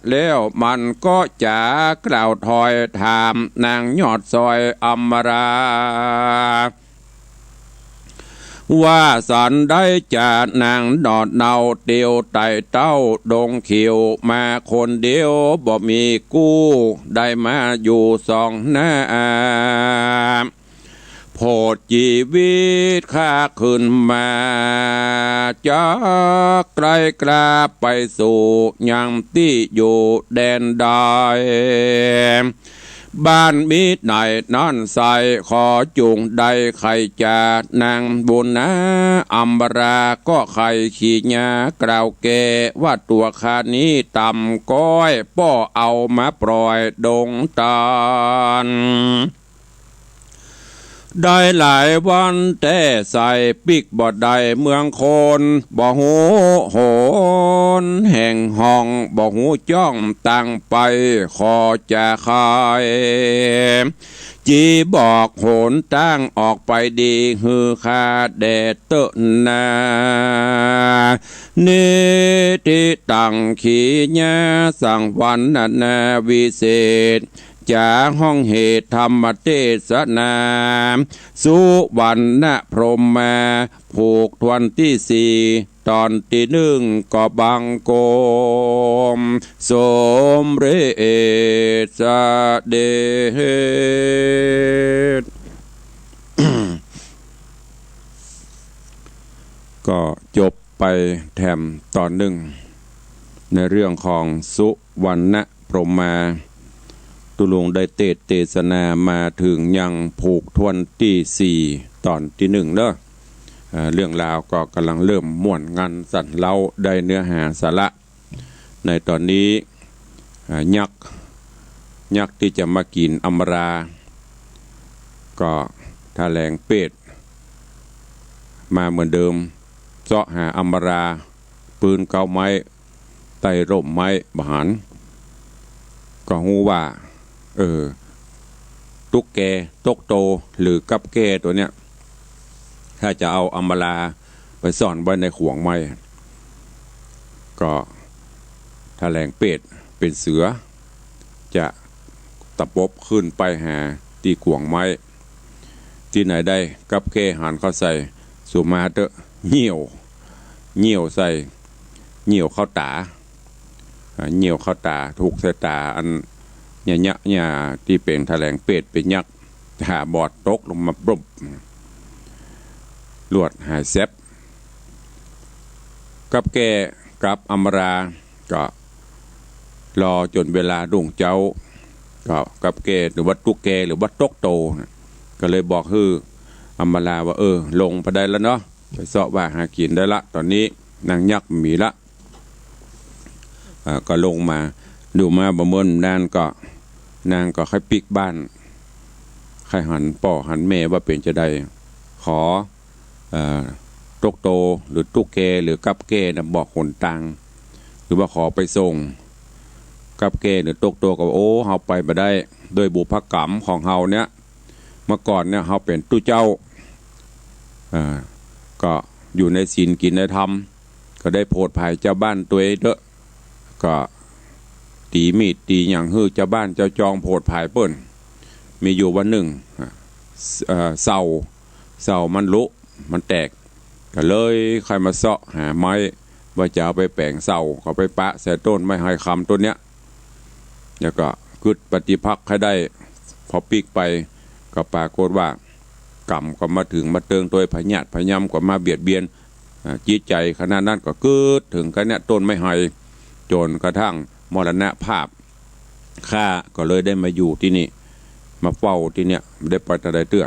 แล้วมันก็จ๋ากล่าวถอยถาม นางยอดซอยอำมารา ว่าสันใดจานางนอดเนา เตียวไต่เต้าดงเขียว มาคนเดียวบ่มีกู้ ได้มาอยู่สองหน้า โผดจีวิตข้าคืนมา จักไกลกล้าไปสู่ยังตี้อยู่แดนใด บ้านมิตรไหนนั้นใส ขอจุ่งได้ไขจา นางบุญนาอำมารา ก็ไขขีญากล่าวแก่ ว่าตั๋วข้านี้ต่ำก้อย ป้อเอามาปล่อยดงตัน ได้หลายวันแต๊ใส ปิ๊กบ่ได้เมืองคน บ่ฮู้หนแห่งห้อง บ่ฮู้จ้องตางไป ขอจะไข จีบอกหนตางออกไปดี หื้อข้าแด่เต๊อะนา นิธิตังขีญาสังวรรณนาวิเศษ จ๋าห้องเหตุธรรมเตสนา สุวรรณพรหมมา ผูกถ้วนตี้สี่ ต๋อนตี้นึ่งก็บังคม สมเร็จเสด็จ ก็จบไปแถมต๋อนนึ่ง ในเรื่องของสุวรรณพรหมมา ตุ๊ลุงได้เตสน์เตสนามาเถิงยังผูกถ้วนตี้สี่ ต๋อนตี้นึ่งเนาะ เอ่อ เรื่องราวก็ก่ำลังเริ่มม่วนงันสันเล้า ได้เนื้อหาสาระ ในต๋อนนี้ อ่า ยักษ์ ยักษ์ตี้จะมากิ๋นอำมารา ก็ถะแหลงเปตรมาเหมือนเดิม เซาะหาอำมารา ปื้นเก๊าไม้ ใต้ร่มไม้บ่หัน ก็ฮู้ว่า เออ ตุ๊กแก ตุ๊กโต หรือกับแก้ตั๋วเนี้ย ถ้าจะเอาอำมาลาไปซ่อนไว้ในข่วงไม้ ก็ถะแหลงเปรตเป๋นเสือ จะตะปบขึ้นไปหาตี้ข่วงไม้ ตี้ไหนได้ กับแก้หันเข้าใส่ สุมาเต๊อะ เยี่ยว เยี่ยวใส่ เยี่ยวเข้าต๋า อ่า เยี่ยวเข้าต๋า ถูกใส่ต๋าอันเยียะๆ ตี้เป๋นถะแหลงเปรตเป๋นยักษ์ ต๋าบอดตกลงมาปึ้บ ลวดหายแซ็บ กับแก้กับอำมาลาก็รอจ๋นเวลารุ่งเจ๊า ก็กับแก้หรือว่าตุ๊กแกหรือว่าตุ๊กโตน่ะ ก็เลยบอกหื้ออำมาลาว่า เออ ลงไปได้แล้วเนาะ ไปเซาะว่าหากิ๋นได้ละ ต๋อนนี้นางยักษ์บ่มีละ อ่า ก็ลงมา อยู่มาบ่เมินนานก็ นางก็ใค่ปิ๊กบ้าน ใค่หันป้อหันแม่ว่าเป๋นจาใด ขอ เอ่อ ตุ๊กโตหรือตุ๊กแกหรือกับแก้น่ะบอกหนตาง หรือว่าขอไปส่ง กับแก้หรือตุ๊กโตก็ว่า โอ้ เฮาไปบ่ได้ ด้วยบุพกรรมของเฮาเนี่ย เมื่อก่อนเนี่ยเฮาเป๋นตุ๊เจ้า อ่า ก็อยู่ในศีลกิ๋นในธรรม ก็ได้โผดผายจาวบ้านตวยเต๊อะ ก็ตี๋มีดตี๋หยังหื้อจาวบ้านจาวจองโผดผายเปิ้น มีอยู่วันนึ่ง เอ่อ เสา เสามันหลุ มันแตก ก็เลยใค่มาเซาะหาไม้ ว่าจะเอาไปแป๋งเสา ก็ไปปะใส่ต้นไม้ไฮคำต้นเนี้ย แล้วก็กึ๊ดปฏิภาคใค่ได้ พอปิ๊กไป ก็ปรากฏว่ากรรมก็มาเถิงมาเติงตวย พยาธิพยายมก็มาเบียดเบียน อ่า จิตใจ๋ขณะนั้นก็กึ๊ดเถิงกั๋นเนี่ย ต้นไม้ไฮ จ๋นกระทั่งมรณภาพ ข้าก็เลยได้มาอยู่ตี้นี่ มาเฝ้าตี้เนี่ย บ่ได้ไปตางใดเตื้อ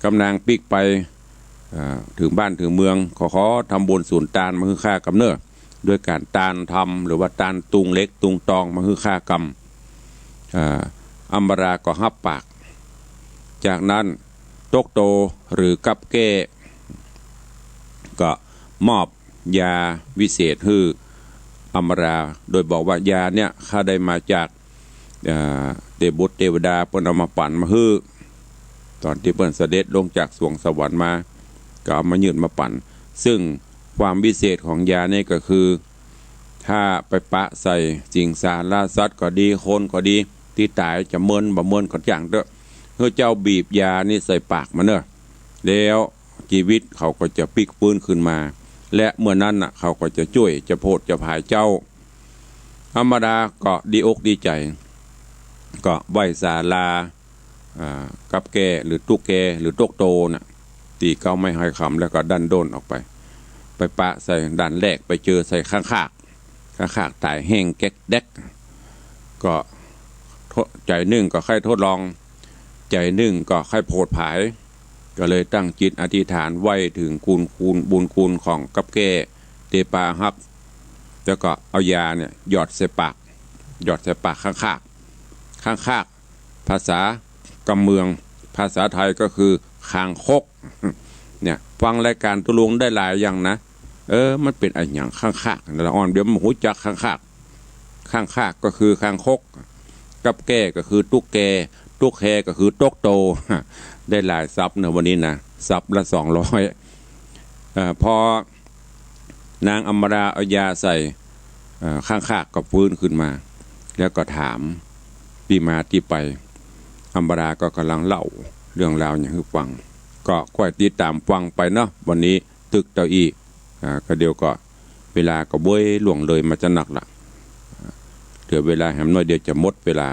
กำนางปิ๊กไป อ่า เถิงบ้านเถิงเมือง ขอ ขอทำบุญสูนตานมาหื้อข้ากำเน้อ ด้วยก๋านตานธรรม หรือว่าตานตุงเหล็กตุงตองมาหื้อข้ากำ อ่า อำมาลาก็ฮับปาก จากนั้นตุ๊กโตหรือกับแก้ ก็มอบยาวิเศษหื้ออำมาลา โดยบอกว่ายาเนี่ยข้าได้มาจาก อ่า เตบุตรเตวดาเปิ้นเอามาปั๋นมาหื้อ ต๋อนตี้เปิ้นเสด็จลงจากสวงสวรรค์มา ก็เอามายื่นมาปั๋น ซึ่งความวิเศษของยานี่ก็คือ ถ้าไปปะใส่สิงสาราสัตว์ก็ดี คนก็ดี ตี้ต๋ายจะเมินบ่เมินก็จ้างเต๊อะ หื้อเจ้าบีบยานี่ใส่ปากมันเน้อ แล้วจีวิตเขาก็จะปิ๊กฟื้นขึ้นมา และเมื่อนั้นน่ะ เขาก็จะจ้วยจะโผดจะผายเจ้า อำมาลาก็ดีอกดีใจ๋ ก็ไหว้สาลา อ่า กับแก้หรือตุ๊กแกหรือตุ๊กโตน่ะ ตี้เก๊าไม้ไฮคำ แล้วก็ดั้นด้นออกไป ไปปะใส่ด่านแรก ไปเจอใส่ข้างคาก ข้างคากต๋ายแห้งแก๊กแด็ก ก็ทด ใจ๋นึ่งก็ใค่ทดลอง ใจ๋นึ่งก็ใค่โผดผาย ก็เลยตั้งจิตอธิษฐานไหว้เถิงคุณ คุณ บุญคุณของกับแก้ตี้ปาฮัก แล้วก็เอายาเนี่ยหยอดใส่ปาก หยอดใส่ปากข้างคาก ข้างคาก ภาษากำเมือง ภาษาไทยก็คือคางคก เนี่ย ฟังรายก๋านตุ๊ลุงได้หลายอย่างนะ เออ มันเป๋นอะหยังคางคาก ละอ่อนเดี๋ยวมันฮู้จักคางคาก คางคากก็คือคางคก กับแก้ก็คือตุ๊กแก ตุ๊กแกก็คือตุ๊กโต ได้หลายศัพท์นะวันนี้นะ ศัพท์ละสองร้อย เอ่อ พอนางอำมาลาเอายาใส่ เอ่อ คางคากก็ฟื้นขึ้นมา แล้วก็ถามตี้มาตี้ไป อำมาลาก็ก่ำลังเล่าเรื่องราวหยังหื้อฟัง ก็ค่อยติดต๋ามฟังไปเนาะ วันนี้ตึกเต้าอี้ อ่า ก็เดี๋ยวก็ เวลาก็เบ้ยล่วงเลยมาจะนักละ เหลือเวลาแหมน้อยเดียวจะหมดเวลา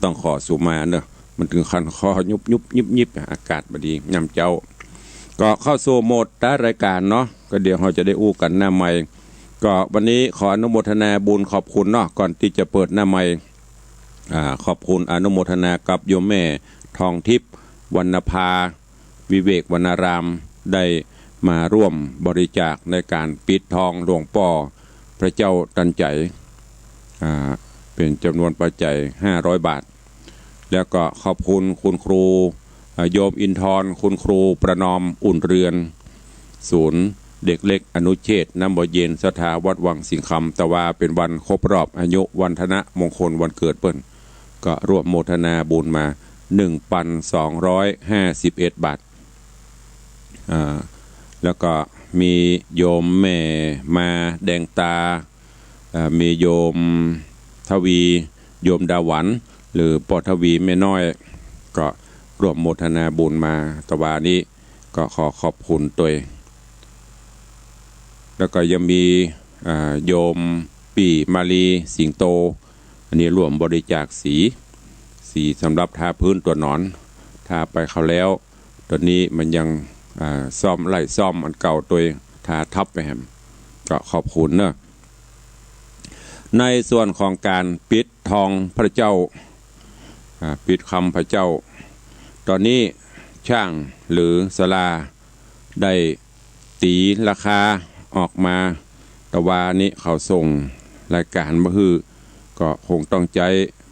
ต้องขอสูบมาเนอะ มันเถิงคันคอยุบยุบยิบยิบ อากาศบ่ดียามเจ๊า ก็เข้าสู่โหมดท้ายรายก๋านเนาะ ก็เดี๋ยวเฮาจะได้อู้กั๋นหน้าไมค์ ก็วันนี้ขออนุโมทนาบุญขอบคุณเนาะ ก่อนตี้จะเปิดหน้าไมค์ อ่า ขอบคุณอนุโมทนากับโยมแม่ทองทิพย์ วรรณภา วิเวกวรรณาราม ได้มาร่วมบริจาคในก๋านปิดทองหลวงป้อพระเจ้าตันใจ๋ อ่า เป๋นจ๋ำนวนปัจจัยห้าร้อยบาท แล้วก็ขอบคุณคุณครู อ่า โยมอินทร์ คุณครูประนอมอุ่นเรือน ศูนย์เด็กเล็กอนุเชษน้ำบ่อเย็นศรัทธาวัดวังสิงห์คำ แต่ว่าเป๋นวันครบรอบอายุวัฒนมงคลวันเกิดเปิ้น ก็ร่วมโมทนาบุญมา หนึ่งปันสองร้อยห้าสิบเอ็ดบาท อ่า แล้วก็มีโยมแม่มาแดงตา อ่า มีโยมทวี โยมดาหวัน หรือป้อทวีแม่น้อย ก็ร่วมโมทนาบุญมา ตะวานี้ก็ขอขอบคุณตวย แล้วก็ยังมี อ่า โยมปี้มาลีสิงโต อันนี้ร่วมบริจาคสี สีสำหรับทาพื้นตั๋วนอน ทาไปคราวแล้ว ต๋อนนี้มันยัง อ่า ซ่อม ไล่ซ่อมอันเก่าตวย ทาทับไปแหม ก็ขอบคุณเนอะ ในส่วนของก๋านปิดทองพระเจ้า อ่า ปิดคำพระเจ้า ต๋อนนี้ช่างหรือศาลาได้ตี๋ราคาออกมา ตะวานี้เขาส่งรายก๋านมาหื้อ ก็คงต้องใจ๊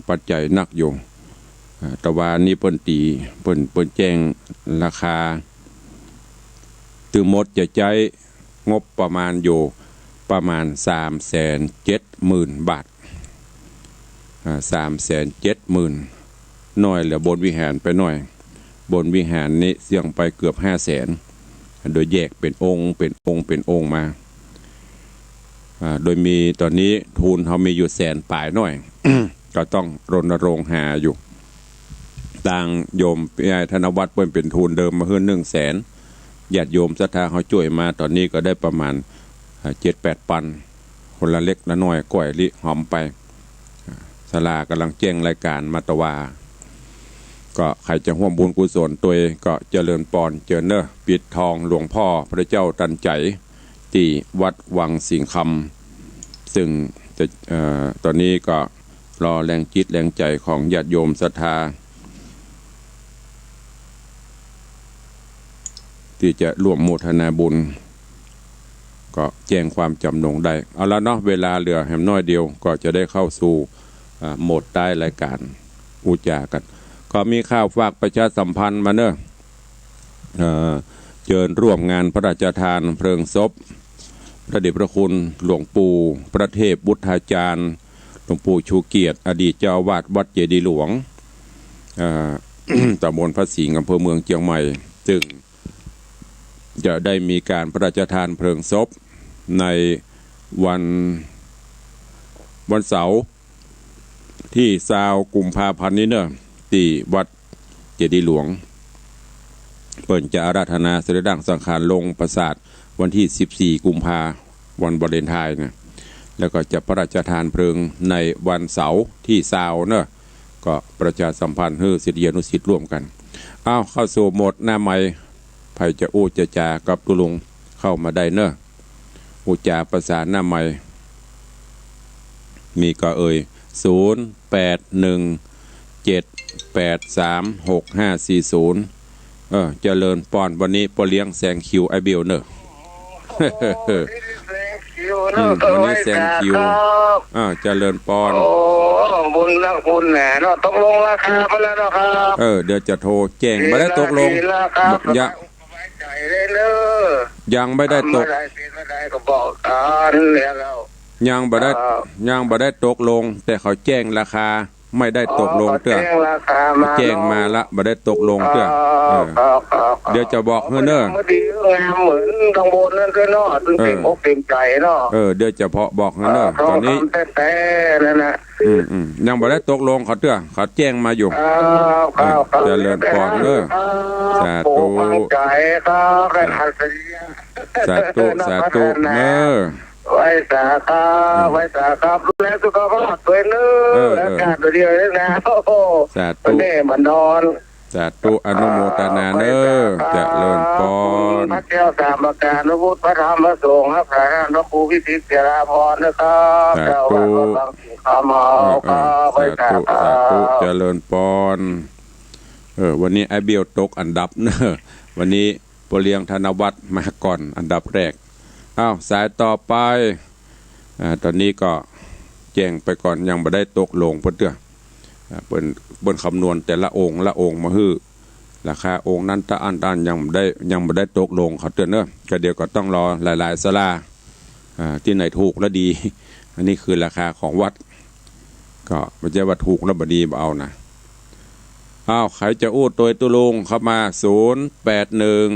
ปัจจัยนักอยู่ อ่า ตะวานี้เปิ้นตี๋ เปิ้น เปิ้นแจ้งราคา ตึงหมดจะใจ๊ งบประมาณอยู่ประมาณสามแสนเจ็ดหมื่นบาท อ่า สามแสนเจ็ดหมื่น น้อยเหลือโบสถ์วิหารไปหน่อย โบสถ์วิหารนี้เสี้ยงไปเกือบห้าแสน โดยแยกเป๋นองค์ เป๋นองค์ เป๋นองค์มา อ่า โดยมีต๋อนนี้ทุนเฮามีอยู่แสนป๋ายหน่อย ก็ต้องรณรงค์หาอยู่ ตางโยมปี้อ้ายธนวัฒน์เปิ้นเป๋นทุนเดิมมาหื้อหนึ่งแสน ญาติโยมศรัทธาเขาจ้วยมา ต๋อนนี้ก็ได้ประมาณ อ่า เจ็ดแปดปัน คนละเล็กละน้อยก้อยลิหอมไป อ่า ศาลาก่ำลังแจ้งรายก๋านมาตะวา ก็ใผจะฮ่วมบุญกุศลตวยก็เจริญปอนเจิญเนอะ ปิดทองหลวงพ่อพระเจ้าตันใจ๋ ตี้วัดวังสิงห์คำ ซึ่งจะ เอ่อ ต๋อนนี้ก็รอแรงจิตแรงใจ๋ของญาติโยมศรัทธา ตี้จะร่วมโมทนาบุญ ก็แจ้งความจ๋ำนงได้ เอาละเนาะ เวลาเหลือแหมน้อยเดียว ก็จะได้เข้าสู่ อ่า โหมดท้ายรายก๋าน อู้จ๋ากั๋น ก็มีข่าวฝากประชาสัมพันธ์มาเนอะ เอ่อ เจิญร่วมงานพระราชทานเพลิงศพ พระเดชพระคุณหลวงปู่พระเทพวุฒาจารย์ หลวงปู่ชูเกียรติ อดีตเจ้าอาวาสวัดเจดีย์หลวง เอ่อ ตำบลพระสิงห์ อำเภอเมืองเจียงใหม่ ซึ่งจะได้มีการพระราชทานเพลิงศพในวัน วันเสาร์ ตี้ซาวกุมภาพันธ์นี้เนอะ ตี้วัดเจดีย์หลวง เปิ้นจะอาราธนาสรีระสังขารลงประสาทวันตี้สิบสี่กุมภา วันวาเลนไทน์นะ แล้วก็จะพระราชทานเพลิงในวันเสาร์ตี้ซาวเนอะ ก็ประชาสัมพันธ์หื้อศิษยานุศิษย์ร่วมกั๋น อ้าว เข้าสู่โหมดหน้าไมค์ ใผจะอู้จะจ๋ากับตุ๊ลุงเข้ามาได้เนอะ อู้จ๋าประสานหน้าไมค์ มีก่อเอ่ย ศูนย์แปดหนึ่งเจ็ดแปดสามหกห้าสี่ศูนย์ เออ เจริญปอน วันนี้ป้อเลี้ยงแซงคิวไอ้เบลเนอะ โอ้โห นี่แซงคิวเนอะ อืม วันนี้แซงคิว ไหว้สาครับ อ่า เจริญปอน โอ้ บุญนักบุญแหน่เนาะ ตกลงราคาไปแล้วเนาะครับ เออ เดี๋ยวจะโทรแจ้ง บ่ได้ตกลง สี่นาทีแล้วครับ บ่ ยัง สบายใจเลยเนอะ ยังบ่ได้ตก เมื่อใดเสร็จเมื่อใดก็บอกกั๋นแล้ว ยังบ่ได้ ครับ ยังบ่ได้ตกลง แต่เขาแจ้งราคา ไม่ได้ตกลงเตื้อ อ๋อ เขาแจ้งราคามา แจ้งมาละ บ่ได้ตกลงเตื้อ อ๋อ เออ ครับ ครับ ครับ เดี๋ยวจะบอกหื้อเนอะ เมื่อดีงามเหมือนข้างบนนั่นก็เนาะ เออ เต็มอกเต็มใจ๋เนาะ เออ เดี๋ยวจะพอบอกหื้อเนอะ เออ ตอนนี้ ทองคำแต๊ๆ นั่นน่ะ อืม อืม ยังบ่ได้ตกลงเขาเตื้อ เขาแจ้งมาอยู่ ครับ ครับ เออ ครับ เจริญปอนเนอะ ครับ สาธุ ปู่ฟังใจ๋ครับ เออ อัจฉริยะ สาธุ เนอะ สาธุ พัฒนา เนอะ ไหว้สาครับ อืม ไหว้สาครับ ดูแลสุขภาพตวยเนอะ เออ เออ อากาศเดียวนี่นะ โอ้โห สาธุ แม่มานอน สาธุ อนุโมทนาเนอะ ไหว้สาครับ เจริญปอน พระแก้วสามประการ พระพุทธ พระธรรม พระสงฆ์ พระสาธารณะ พระครูวิสิต เสราพรนะครับ สาธุ เจ้าอาวาสวัดบางสิงห์คำ เออ เออ ครับ ไหว้สาครับ สาธุ สาธุ เจริญปอน เออ วันนี้ไอ้เบลตกอันดับเนอะ วันนี้ป้อเลี้ยงธนวัฒน์มาก่อนอันดับแรก อ้าว สายต่อไป อ่า ตอนนี้ก็แจ้งไปก่อน ยังบ่ได้ตกลงเปิ้นเตื้อ อ่า เปิ้น เปิ้นคำนวณแต่ละองค์ละองค์มาหื้อ ราคาองค์นั้นตะอั้นตะอั้น ยังบ่ได้ ยังบ่ได้ตกลงเขาเตื้อเนอะ ก็เดี๋ยวก็ต้องรอหลายๆ ศาลา อ่า ตี้ไหนถูกและดี อันนี้คือราคาของวัด ก็บ่ใจ้ว่าถูกแล้วบ่ดีบ่เอานะ อ้าว ใผจะอู้ตวยตุ๊ลุงเข้ามา ศูนย์แปดหนึ่ง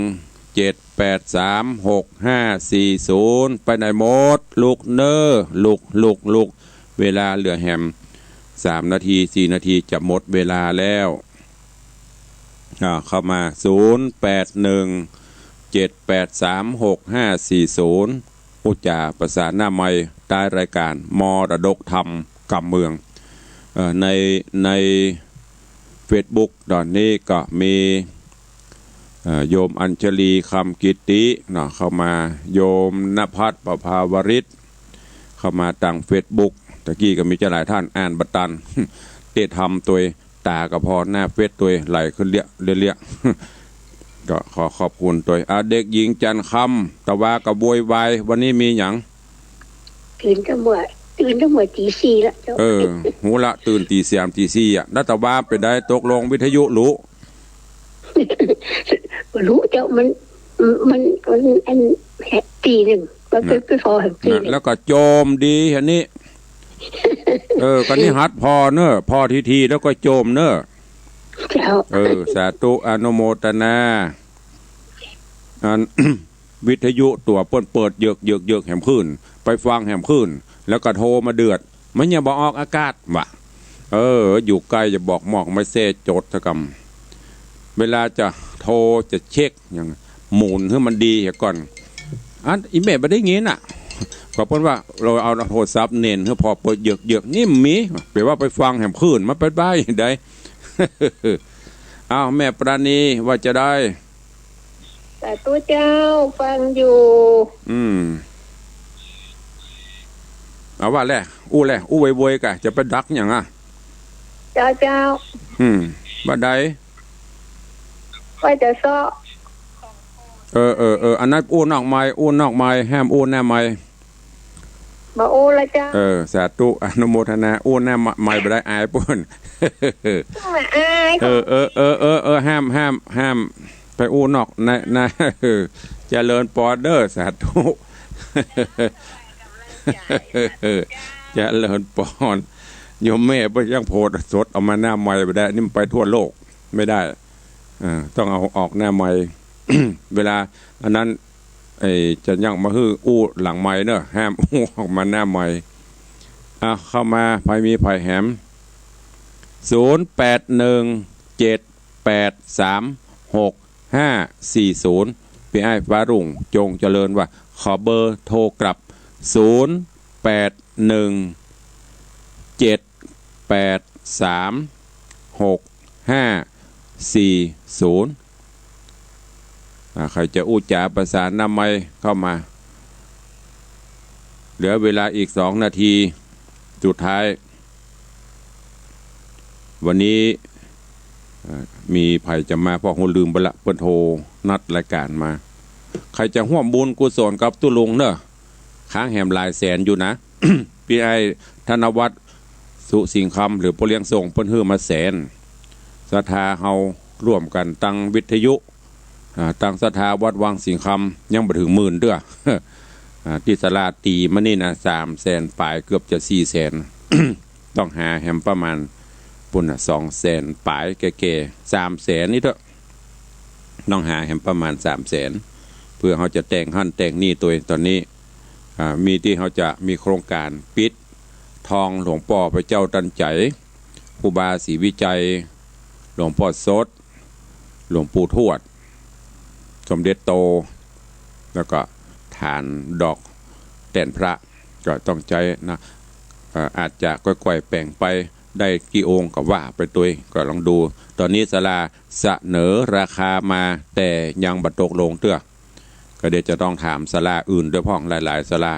เจ็ดแปดสาม หกห้าสี่ศูนย์ ไปไหนหมด ลุกเน่อ ลุก ลุก ลุก เวลาเหลือแหมสามนาที สี่นาทีจะหมดเวลาแล้ว อ่า เข้ามา ศูนย์แปดหนึ่ง เจ็ดแปดสาม หกห้าสี่ศูนย์ อู้จ๋าประสาหน้าไมค์ ใต้รายการมรดกธรรมกำเมือง เอ่อ ใน ในเฟซบุ๊กต๋อนนี้ก็มี เอ่อ โยมอัญชลี คำกิติ เนาะ เข้ามา โยมณภัทร ประภาวริศ เข้ามาตางเฟซบุ๊ก ตะกี้ก็มีจะหลายต้าน อ่านบ่ตัน เต๊ทำตวย ต๋าก็ผ่อหน้าเฟซตวย ไหลขึ้นเลี้ยะ เลี้ยะ ก็ขอขอบคุณตวย อ่า เด็กหญิงจันทร์คำ ตะวาก็โวยวาย วันนี้มีหยัง ตื่นตั้งเมื่อ ตื่นตั้งเมื่อตี๋สี่ละเจ้า เออ ฮู้ละ ตื่นตี๋สาม ตี๋สี่อะ แล้วตะวาไปได้ ตกลงวิทยุฮู้ ฮู้เจ้า มัน มัน มัน อัน แหม ตี๋นึ่ง ก็ไป นะ ไปผ่อแหมตี๋นึ่ง แล้วก็โจมดีอันนี้ เออ ก็นี่หัดผ่อเน่อ ผ่อทีๆ แล้วก็โจมเน่อ เจ้า เออ สาธุ อนุโมทนา อัน วิทยุตั๋วเปิ้นเปิดเยิกๆๆ แหมคืน ไปฟังแหมคืน แล้วก็โทรมาเดือด มันยังบ่ออกอากาศวะ เออ อยู่ใก้จะบอกหมอกไม่เซ่จดเสียก่ำ เวลาจะโทรจะเช็คหยัง หมุนหื้อมันดีเหียก่อน อัน อีแม่บ่ได้ยินน่ะ ก็เปิ้นว่าเฮาเอาโทรศัพท์เน้นหื้อผ่อเปิดเยิกๆ นี่มี แป๋ว่าไปฟังแหมคืน มันไปบ้าใด อ้าว แม่ปราณีว่าจะใด สาธุเจ้า ฟังอยู่ อืม เอาว่าแล อู้แล อู้โวยๆ กะ จะไปดักหยังอะ เจ้า เจ้า อืม ว่าใด ว่าจะเซาะ เออ เออ เออ อันนั้นอู้นอกไมค์ อู้นอกไมค์ แหมอู้แหมไมค์ บ่อู้ละเจ้า เออ สาธุ อนุโมทนา อู้แหมไมค์บ่ได้ อายเปิ้น บ่อาย เออ เออ เออ เออ เออ แหม แหม แหม ไปอู้นอกใน ใน เออ เจริญปอนเด้อ สาธุ เจริญปอน โยมแม่เปิ้นยังโพสต์สดออกมาหน้าไมค์บ่ได้ นี่มันไปทั่วโลก ไม่ได้ อ่า ต้องเอาออกหน้าไมค์ เวลาอันนั้น ไอ้ จะยังมาหื้ออู้หลังไมค์เนอะ แหมอู้ออกมาหน้าไมค์ อ่ะ เข้ามา ใผมีใผแหม ศูนย์แปดหนึ่ง เจ็ดแปดสาม หกห้าสี่ศูนย์ ปี้อ้ายฟ้ารุ่ง จงเจริญว่า ขอเบอร์โทรกลับ ศูนย์แปดหนึ่ง เจ็ดแปดสาม หกห้าสี่ศูนย์ อ่า ใผจะอู้จ๋าประสาหน้าไมค์เข้ามา เหลือเวลาอีกสองนาทีสุดท้าย วันนี้ เอ่อ มีใผจะมา เพราะฮู้ลืมไปละ เปิ้นโทรนัดรายการมา ใผจะฮ่วมบุญกุศลกับตุ๊ลุงเนอะ ค้างแหมหลายแสนอยู่นะ ปี้อ้ายธนวัฒน์ สุสิงห์คำ หรือป้อเลี้ยงส่ง เปิ้นหื้อมาแสน ศรัทธาเฮาร่วมกั๋นตังวิทยุ อ่า ตังศรัทธาวัดวังสิงห์คำ ยังบ่เถิงหมื่นเตื้อ อ่า ตี้ศาลาตี๋มานี่นะ สามแสนป๋าย เกือบจะสี่แสน ต้องหาแหมประมาณ ปู้นน่ะ สองแสนป๋ายแก่ๆ สามแสนนี่เต๊อะ ต้องหาแหมประมาณสามแสน เปื้อเฮาจะแต่งหั้นแต่งนี่ตวย ต๋อนนี้ อ่า มีตี้เฮาจะมีโครงก๋านปิดทองหลวงป้อพระเจ้าตันใจ๋ ครูบาศรีวิชัย หลวงป้อสด หลวงปู่ทวด สมเด็จโต แล้วก็ฐานดอกแต้นพระ ก็ต้องใจ๊นะ เอ่อ อาจจะก้อยๆ แป๋งไป ได้กี่องค์ก็ว่าไปตวย ก็ลองดู ต๋อนนี้ศาลาเสนอราคามา แต่ยังบ่ตกลงเตื้อ ก็เดี๋ยวจะต้องถามศาลาอื่นตวยพ่อง หลายๆ ศาลา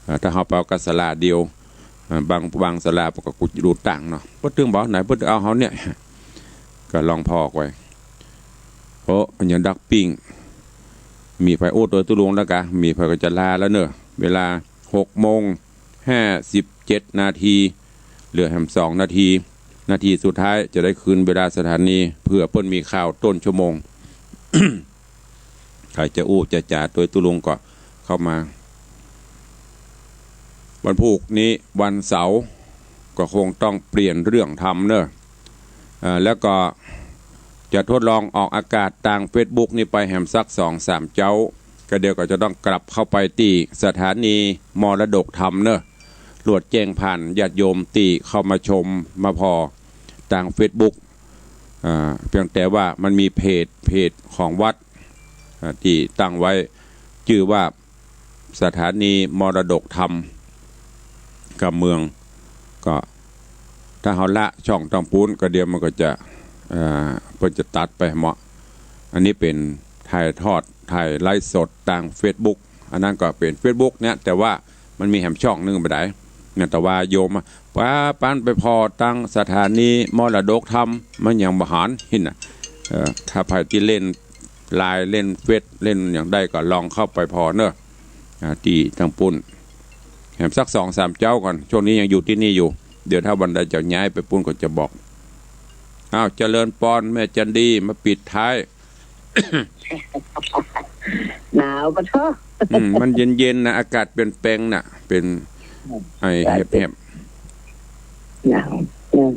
เอ่อ ถ้าเฮาไปเอากับศาลาเดียว เอ่อ บาง บางศาลาก็กูดูตังค์เนาะ เปิ้นตึงบ่าไหนเปิ้นเอาเฮาเนี่ย ก็ลองผ่อก้อย โอ้ ยังดักปิ้ง มีใผอู้ตวยตุ๊ลุงแล้วกะ มีใผก็จะลาแล้วเน่อ เวลาหกโมงห้าสิบเจ็ดนาที เหลือแหมสองนาที นาทีสุดท้ายจะได้คืนเวลาสถานี เผื่อเปิ้นมีข่าวต้นชั่วโมง ใผจะอู้จะจ๋าตวยตุ๊ลุงก็เข้ามา วันพูกนี้วันเสาร์ ก็คงต้องเปลี่ยนเรื่องธรรมเน่อ เอ่อ แล้วก็จะทดลองออกอากาศตางเฟซบุ๊กนี่ไปแหมสักสองสามเจ๊า ก็เดี๋ยวก็จะต้องกลับเข้าไปตี้สถานีมรดกธรรมเนอะ ลวดแจ้งผ่านญาติโยมตี้เข้ามาชมมาผ่อตางเฟซบุ๊ก อ่า เพียงแต่ว่ามันมีเพจ เพจของวัด อ่า ตี้ตั้งไว้ จื้อว่าสถานีมรดกธรรมกำเมือง ก็ถ้าเฮาละช่องตางปู๊นก็เดี๋ยวมันก็จะ เอ่อ เปิ้นจะตัดไปเนาะ อันนี้เป๋นถ่ายทอด ถ่ายไลฟ์สดตางเฟซบุ๊ก อันนั้นก็เป๋นเฟซบุ๊กเนี่ย แต่ว่ามันมีแหมช่องนึ่งบ่าดใด เนี่ย แต่ว่าโยมอะ ว่าปานไปผ่อตางสถานีมรดกธรรม มันยังบ่หันหั้นน่ะ เอ่อ ถ้าใผตี้เล่นไลน์ เล่นเฟซ เล่นอย่างใดก็ลองเข้าไปผ่อเนอะ อ่า ตี้ตางปู๊น แหมสักสองสามเจ๊าก่อน ช่วงนี้ยังอยู่ตี้นี่อยู่ เดี๋ยวถ้าวันใดจะย้ายไปปู๊นก็จะบอก อ้าว เจริญปอน แม่จันดี มาปิดท้าย หนาวปะเถาะ อืม มันเย็นๆ นะ อากาศเปลี่ยนแปลงน่ะ เป๋นไอแหบๆ หนาว อืม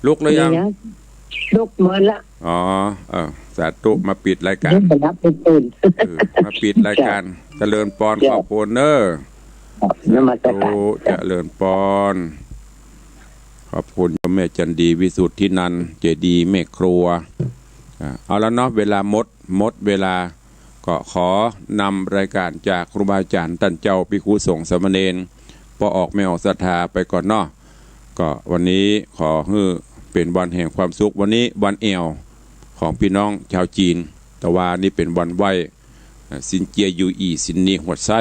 ลุกหรือยัง นี่นะ ลุกเมินละ อ๋อ เออ สาธุ มาปิดรายการ ลุกมารับไปตื่น เออ มาปิดรายการ เจ้า เจริญปอน เจ้า ขอบคุณเนอะ นมัสการ สาธุ เจ้า เจริญปอน ขอบคุณโยมแม่จันดี วิสุทธินันท์ เจดีย์แม่ครัว อ่า เอาละเนาะ เวลาหมด หมดเวลา ก็ขอนำรายการจากครูบาอาจ๋ารย์ต้านเจ้า ภิกขุสงฆ์สามเณร ป้อออกแม่ออกศรัทธาไปก่อนเนาะ ก็วันนี้ขอหื้อเป๋นวันแห่งความสุข วันนี้วันแอ่วของปี้น้องจาวจีน แต่ว่านี่เป๋นวันไหว้ อ่า ซินเจียอยู่อี่ ซินนีหัวไส้